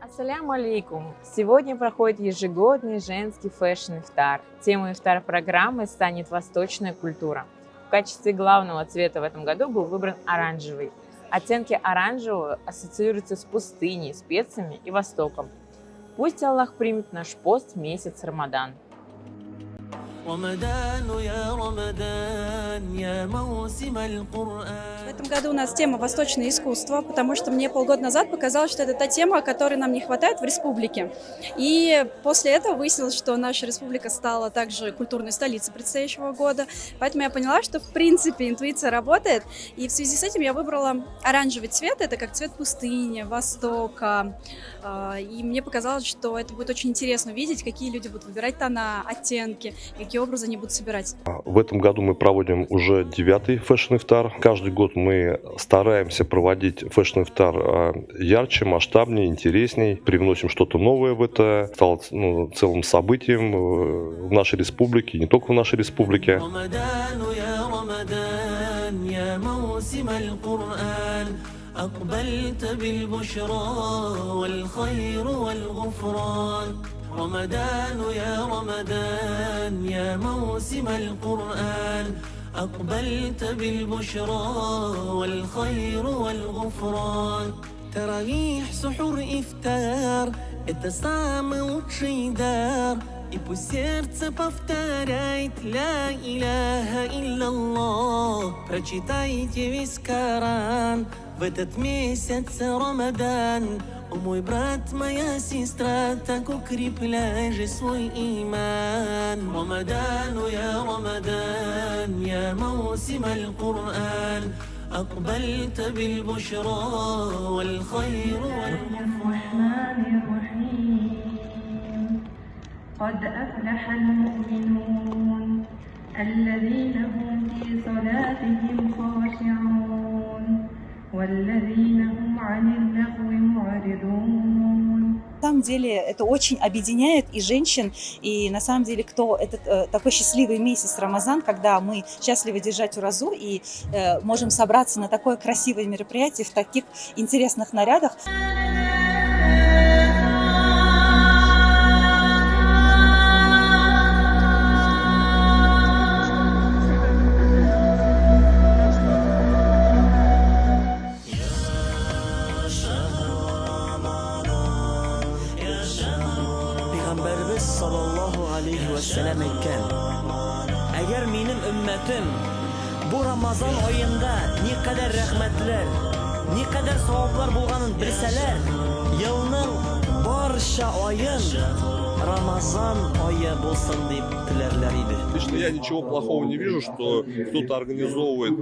Ассаляму алейкум! Сегодня проходит ежегодный женский фэшн-ифтар. Темой ифтар-программы станет восточная культура. В качестве главного цвета в этом году был выбран оранжевый. Оттенки оранжевого ассоциируются с пустыней, специями и Востоком. Пусть Аллах примет наш пост в месяц Рамадан. رمضان يا رمضان يا موسم القرآن. В этом году у нас тема «Восточное искусство», потому что мне полгода назад показалось, что это та тема, которой нам не хватает в республике. И после этого выяснилось, что наша республика стала также культурной столицей предстоящего года. Поэтому я поняла, что в принципе интуиция работает. И в связи с этим я выбрала оранжевый цвет, это как цвет пустыни, Востока. И мне показалось, что это будет очень интересно увидеть, какие люди будут выбирать тона, оттенки, какие образы они будут собирать. В этом году мы проводим уже 9-й фэшн-ифтар. Каждый год мы стараемся проводить фэшн-ифтар ярче, масштабнее, интересней. Привносим что-то новое в это. Стало целым событием в нашей республике, не только в нашей республике. رمضان يا رمضان يا موسم القرآن أقبلت بالبشرى والخير والغفران رمضان يا رمضان يا موسم القرآن أقبلت بالبشرى والخير والغفران تراويح سحور إفطار это самый лучший дар. И пусть сердце повторяет «Ля иляха илляллах». Прочитайте весь Коран в этот месяц Рамадан. О мой брат, моя сестра, так укрепляй же свой иман. Рамадан, я Рамадан, я موسم القرآن أقبلت بالبشرى والخير والغفران. الرحمن الرحيم قد أفلح المؤمنون الذين هم في صلاتهم خاشعون والذين هم عن اللغو معرضون. На самом деле это очень объединяет и женщин, и на самом деле кто этот такой счастливый месяц Рамазан, когда мы счастливы держать уразу и можем собраться на такое красивое мероприятие в таких интересных нарядах. Пәйгамбәребез саллаллаһу алейхи вә сәлләм әйткән: Әгәр минем өммәтем бу Рамазан аенда никадәр рәхмәтләр, никадәр саваплар булганын белсәләр, елның барча аен Рамазан ае булсын дип теләрләр иде. Лично я ничего плохого не вижу, что кто-то организовывает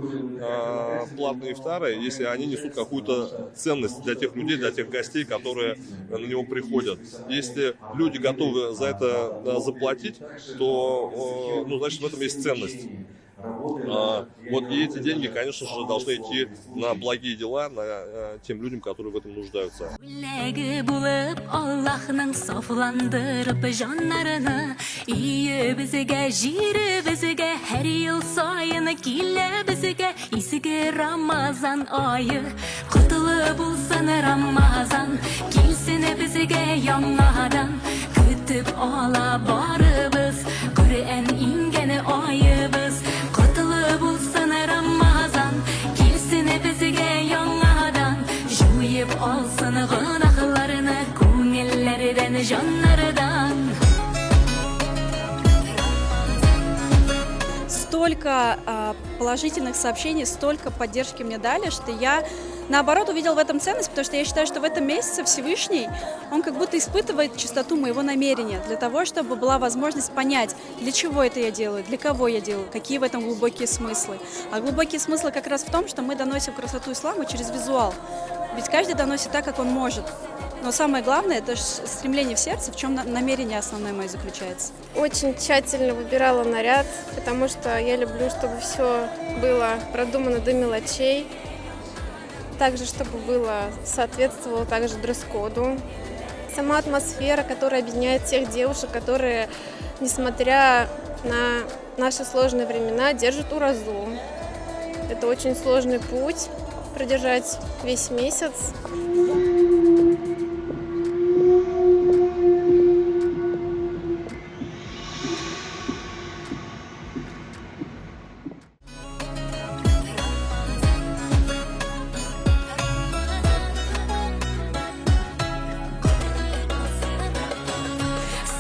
платные ифтары, если они несут какую-то ценность для тех людей, для тех гостей, которые на него приходят. Если люди готовы за это заплатить, то, значит, в этом есть ценность. Вот и эти деньги, конечно же, должны идти на благие дела, на тем людям, которые в этом нуждаются. Бүләге булып Аллаһның сафландырып җаннарны, өебезгә, җиребезгә һәр ел саен килә безгә изге Рамазан ае. Котлы булсын Рамазан, килсен безгә яңадан, көтеп ала барыбыз Коръән иңгән аебыз. Котлы булсын Рамазан, килсен безгә яңадан, җуеп алсын гөнаһларны күңелләрдән, җаннардан. Столько положительных сообщений, столько поддержки мне дали, что я, наоборот, увидела в этом ценность, потому что я считаю, что в этом месяце Всевышний, он как будто испытывает чистоту моего намерения для того, чтобы была возможность понять, для чего это я делаю, для кого я делаю, какие в этом глубокие смыслы. А глубокие смыслы как раз в том, что мы доносим красоту ислама через визуал. Ведь каждый доносит так, как он может. Но самое главное, это стремление в сердце, в чем намерение основное мое заключается. Очень тщательно выбирала наряд, потому что я люблю, чтобы все было продумано до мелочей. Также, чтобы было соответствовало также дресс-коду. Сама атмосфера, которая объединяет всех девушек, которые, несмотря на наши сложные времена, держат уразу. Это очень сложный путь. продержать весь месяц.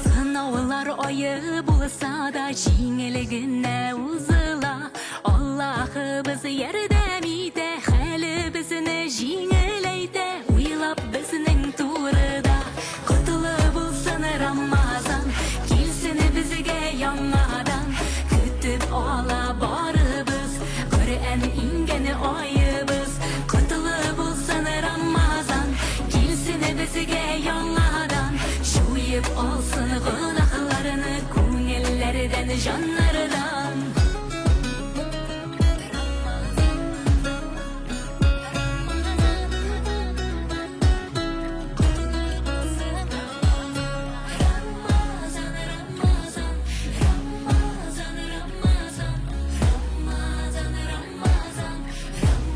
Сынаулар ае булса да җиңел генә узыла. Аллаһыбыз ярдәм итә, хәлебезне җиңеләйтә, уйлап безнең турыда. Котлы булсын Рамазан, килсен безгә яңадан. Көтеп ала барыбыз, Коръән иңгән аебыз. Котлы булсын Рамазан, килсен безгә яңадан. Җуеп алсын гөнаһларны күңелләрдән, җаннардан. Рамазан, Рамазан, Рамазан, Рамазан, Рамазан, Рамазан,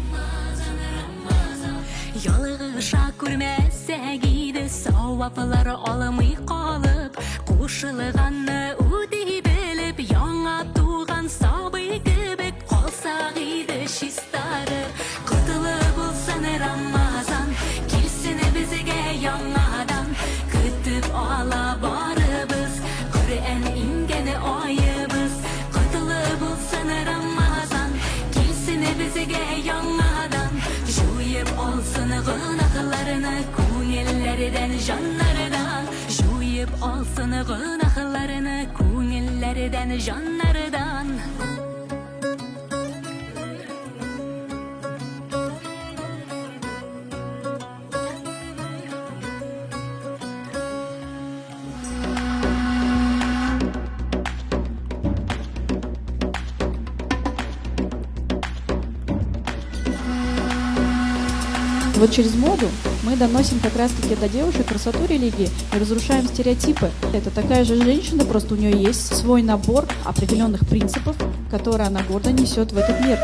Рамазан, Рамазан. Ялгыша күрмәсәк иде, саваплар алмый калып, кушылганны үти белеп, яңа туган сабый кебек калсак иде чистарып. Котлы булсын Рамазан, килсен безгә яңадан. Көтеп ала барыбыз, Коръән иңгән аебыз. Котлы булсын Рамазан, килсен безгә яңадан. Җуеп алсын гөнаһларны күңелләрдән, җаннардан. Җуеп алсын гөнаһларны күңелләрдән, җаннардан. Вот через моду мы доносим как раз-таки до девушек красоту религии и разрушаем стереотипы. Это такая же женщина, просто у нее есть свой набор определенных принципов, которые она гордо несет в этот мир.